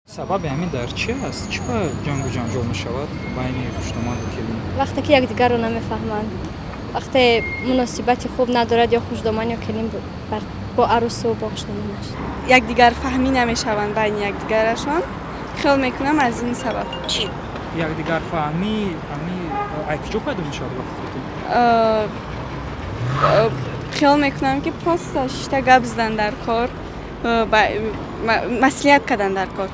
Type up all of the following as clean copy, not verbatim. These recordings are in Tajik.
Сабаби ҳамин дар чи аст? Чӣ ба ҷангу ҷанҷол мешавад байни хушдомаду келин? Вақте ки якдигарро намефаҳманд, вақте муносибати хуб надорад ё хушдоман, ё келин бо арӯсу бо хушдоманаш. Якдигарфаҳмӣ намешаванд байни якдигарашон, хиёл мекунам, аз ин сабаб. Якдигарфаҳмӣ ҳами ай куҷо пайдо мешавад ба фикртон? Хиёл мекунам, ки просто шишта гап задан дар кор, маслиҳат кардан дар кор,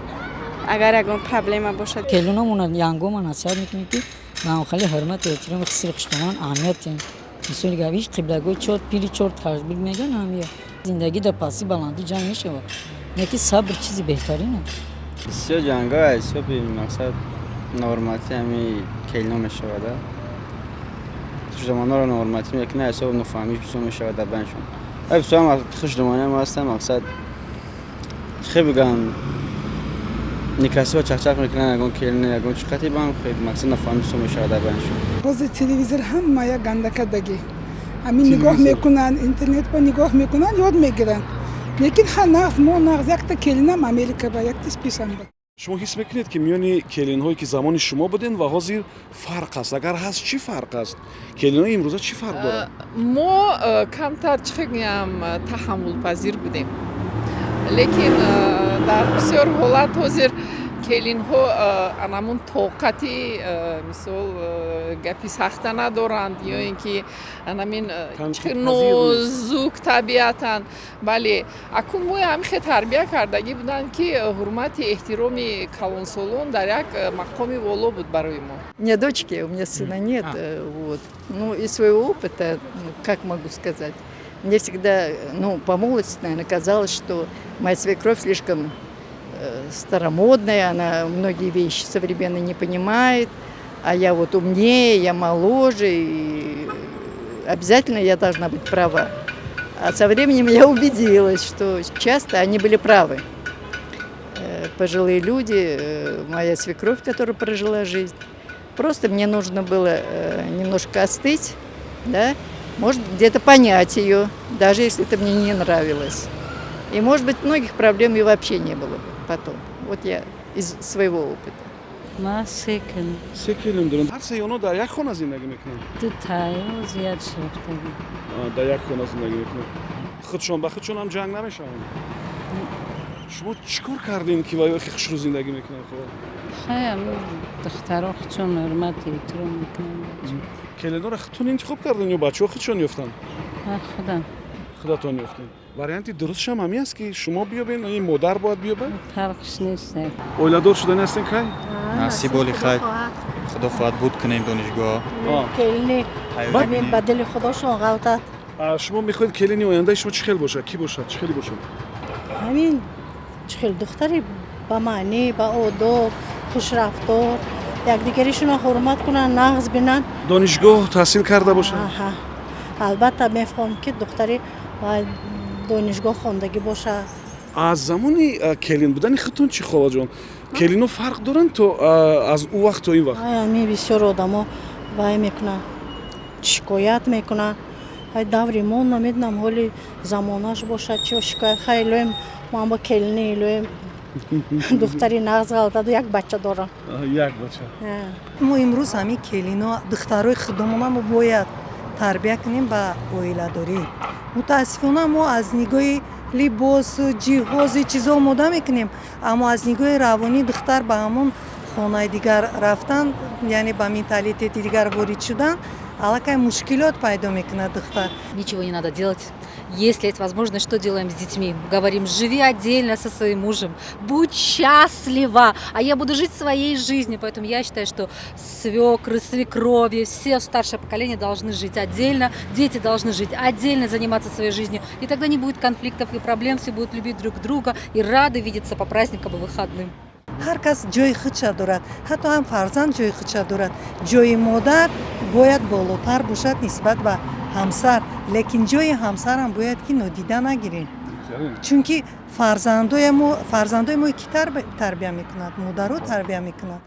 агар ягон проблема бошад. Келиномона, янгома насиҳат мекунем, ки ба ҳамхали ҳурмату эҳтироми хисри хуштоман аҳамият диҳем. Мисоли гап, ҳеҷ қиблагоҳи чор пири чор тажбир мегӯян, ҳамия зиндагӣ дар пастӣ баландӣ ҷанг мешавад, лекин сабр чизи беҳтарин аст. Бисёр ҷангҳо аз ҳисоби, мақсад, ноҳурматӣ ҳами келино мешавад. Хушдоманҳоро ноҳурматӣ мекунад, ҳисоби нофаҳмиш бисёр мешавад дар байншон. Бисёр хушдоманиам ҳастанд, мақсад, чӣ бигӯям, некрасиво чақчақ мекунанд ягон келина, ягон чӣ қати бам, мақсад, нофаҳмӣ бисёр мешавад дар байншон. Ҳозир телевизор ҳама як гандакардагӣ, ҳамин нигоҳ мекунанд, интернетба нигоҳ мекунанд, ёд мегиранд. Лекин ха, нағз, мо нағз, якта келинам Америка ба, якташ пешамба. Шумо ҳис мекунед, ки миёни келинҳое, ки замони шумо будем, ва ҳозир фарқ аст? Агар ҳаст, чӣ фарқ аст? Келинҳои имрӯза чӣ фарқ дорад? Мо камтар, чӣ гӯям, таҳаммулпазир будем, лекин дар бисёр ҳолат ҳозир келинҳо анамун тоқати, мисол, гапи сахта надоранд ё ин ки анамин нозук табиатанд. Бале, акун мо ҳамихе тарбия кардагӣ буданд, ки ҳурмати эҳтироми калонсолон дар як мақоми воло буд барои мо. У меня дочки, у меня сына нет. Вот. Ну, из своего опыта, как могу сказать, мне всегда, ну, по молодости, наверное, казалось, что моя свекровь слишком старомодная, она многие вещи современные не понимает, а я вот умнее, я моложе, и обязательно я должна быть права. А со временем я убедилась, что часто они были правы. Пожилые люди, моя свекровь, которая прожила жизнь, просто мне нужно было немножко остыть, да, может, где-то понять ее, даже если это мне не нравилось. И, может быть, многих проблем и вообще не было бы потом. Вот я из своего опыта. Ман се келин. Се келин дорем. Ҳар сеи онҳо дар як хона зиндагӣ мекунанд? Дутаю зиёд шуфтагӣ. Дар як хона зиндагӣ мекунанд. Худшон ба худшон ҳам ҷанг намешаванд? Шумо чӣ кор кардем, ки вай хеле хушрӯ зиндагӣ мекунанд, худо? Хаям, духтаро худшон ҳурмат эҳтиром мекунанд. Келинҳоро худтон интихоб кардем ё бачаҳо худшон ёфтанд? Ман худам. Худатон ёфтем. Варианти дурустшам ҳамин аст, ки шумо биёбед, ин модар бояд биёбад? Фарқш нест. Оиладор шудани ҳастем кай? Насиб оли, хай, худо хоҳад, буд кунем донишгоҳ. Келини ҳамин ба дили худошон ғалтад. Шумо мехоҳед келини ояндаи шумо чӣ хел бошад, кӣ бошад, чӣ хеле бошад? Ҳамин чӣ хел духтари ба маънӣ, ба одоб, хушрафтор, якдигаришонро ҳурмат кунанд, нағз бинанд. Донишгоҳ таҳсил карда бошад? Албатта, мехоҳам, ки духтари донишгоҳ хондагӣ бошад. Аз замони келин будани худтон чӣ, холаҷон? Келино фарқ доранд то аз ӯ вақт то ин вақт? Ами бисёр одамо вай мекунанд, шикоят мекунанд. Ай, даври мо, намедонам, ҳоли замонаш бошад, чӣ шикоят. Хай, илоҳим, ман бо келини, илоҳим, духтари нағз ғалтаду як бача дорам. Як бача. Мо имрӯз ҳамин келино, духтарои худомона мо бояд тарбия кунем ба оиладорӣ. Мутаассифона, мо аз нигоҳи либосу ҷиҳози чизо омода мекунем, аммо аз нигоҳи равонӣ духтар ба ҳамон хонаи дигар рафтан, яъне ба менталитети дигар ворид шудан, аллакай мушкилот пайдо мекунад духтар. Ничего не надо делать. Если есть возможность, что делаем с детьми? Говорим: живи отдельно со своим мужем, будь счастлива, а я буду жить своей жизнью. Поэтому я считаю, что свекры, свекрови, все старшее поколение должны жить отдельно, дети должны жить отдельно, заниматься своей жизнью. И тогда не будет конфликтов и проблем, все будут любить друг друга и рады видеться по праздникам и выходным. Ҳар кас ҷои худша дорад, ҳатто ҳам фарзанд ҷои худша дорад. Ҷои модар бояд болотар бошад нисбат ба ҳамсар, лекин ҷои ҳамсарам бояд ки нодида нагирем, чунки фарзандои мо ки тарбия мекунад, модаро тарбия мекунад.